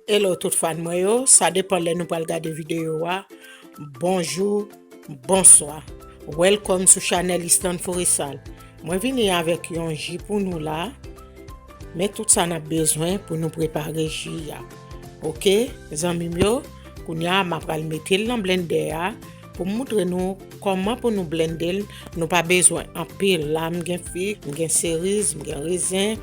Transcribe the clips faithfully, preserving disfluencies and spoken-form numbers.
Hello tout fan mwen yo, sa depan lè nou pral gade videyo a. Bonjou, bonswa. Welcome sou chanèl Eastern Forestal. Mwen vini avèk yon ji pou nou la. Men tout sa n ap bezwen pou nou prepare ji a. Oke, zanmi m yo, kounye a m ap pral mete l nan blendè a pou m moutre nou kòman pou nou blende l. Nou pa bezwen anpil. La, m gen fig, m gen seriz, m gen rezen.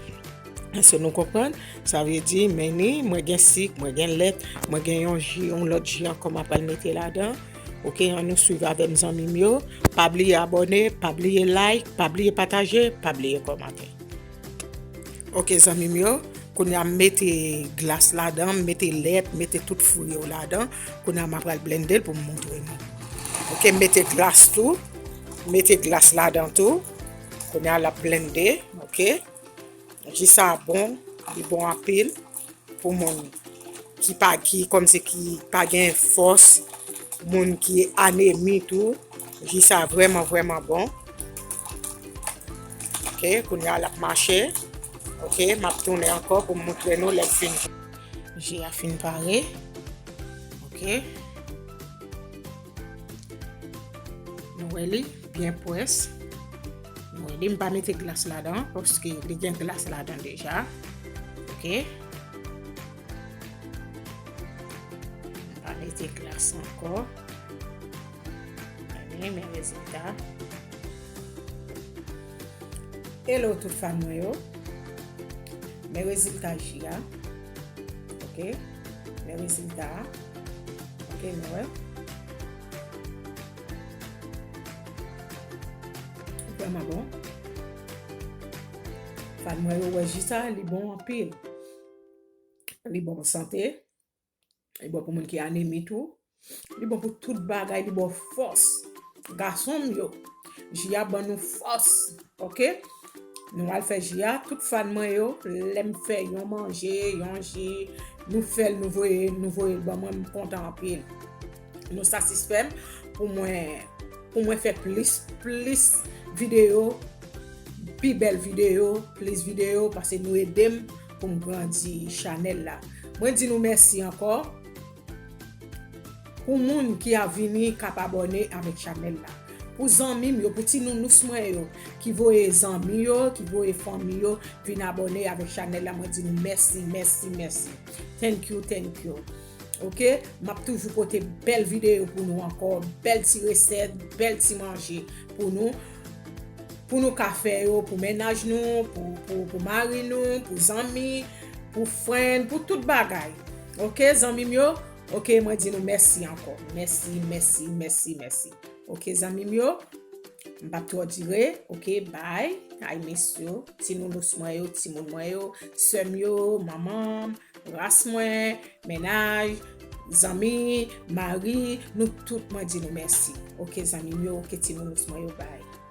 Èske nou konprann? Sa vle di, men ni, mwen gen sik, mwen gen lèt, mwen gen yon ji, yon lòt ji ankò m ap pral mete ladan. Oke, ann nou swiv avè m, zanmi m yo. Pa bliye abòne, pa bliye like, pa bliye pataje, pa bliye kòmante. Oke, zanmi m yo, kounye a m mete glas ladan, m mete lèt, m mete tout fwi yo ladan. Kounye a m ap pral blende l pou m moutre nou. Oke, m mete glas tou, m mete glas ladan tou. Kounye a l ap blende, oke. Ji sa bon, li bon anpil pou moun ki pa, ki kòmsi ki pa gen fòs, moun ki anemi tou. Ji sa vrèman, vrèman bon. Oke, kounye a l ap mache. Oke, m ap tounen ankò pou m moutre nou lè l fin. Ji a fin pare. Oke. Nou wè li byen pwès. Nou wè li, m pa mete glas ladan, paske li gen glas ladan deja. Oke. M pa mete glas ankò. Gade, men rezilta. Hello tout fan mwen yo. Men rezilta ji a. Oke. Men rezilta a. Oke, nou wè. Vrèman bon. Fan mwen yo, wè ji sa, li bon anpil. Li bon pou sante. Li bon pou moun ki anemi tou. Li bon pou tout bagay, li ba w fòs. Gason m yo, ji a ban nou fòs, oke? Nou al fè ji a, tout fan mwen yo, lè m fè yon manje, yon ji, nou fè l, nou voye, nou voye l ban mwen, m kontan anpil. Nou satisfè m pou mwen, pou mwen fè plis, plis videyo, pi bèl videyo, plis videyo, paske nou ede m pou m grandi chanèl la. Mwen di nou mèsi ankò. Pou moun ki ap vini, k ap abòne avèk chanèl la. Pou zanmi m yo, pou ti nounous mwen yo, ki voye zanmi yo, ki voye fanmi yo, vin abòne avèk chanèl la, mwen di nou mèsi, mèsi, mèsi. Thank you, thank you. Oke, m ap toujou pote bèl videyo pou nou ankò, bèl ti resèt, bèl ti manje pou nou, pou nou ka fè yo, pou mennaj nou, pou, pou, pou mari nou, pou zanmi, pou friend, pou tout bagay. Oke, zanmi m yo? Oke, mwen di nou mèsi ankò. Mèsi, mèsi, mèsi, mèsi. Oke, zanmi m yo? M p ap twò dire. Oke, bye. I miss you. Ti nounous mwen yo, timoun mwen yo, sè m yo, manman m, ras mwen, mennaj, zanmi, mari, nou tout mwen di nou mèsi. Oke, zanmi m yo, oke, ti nounous mwen yo, bye.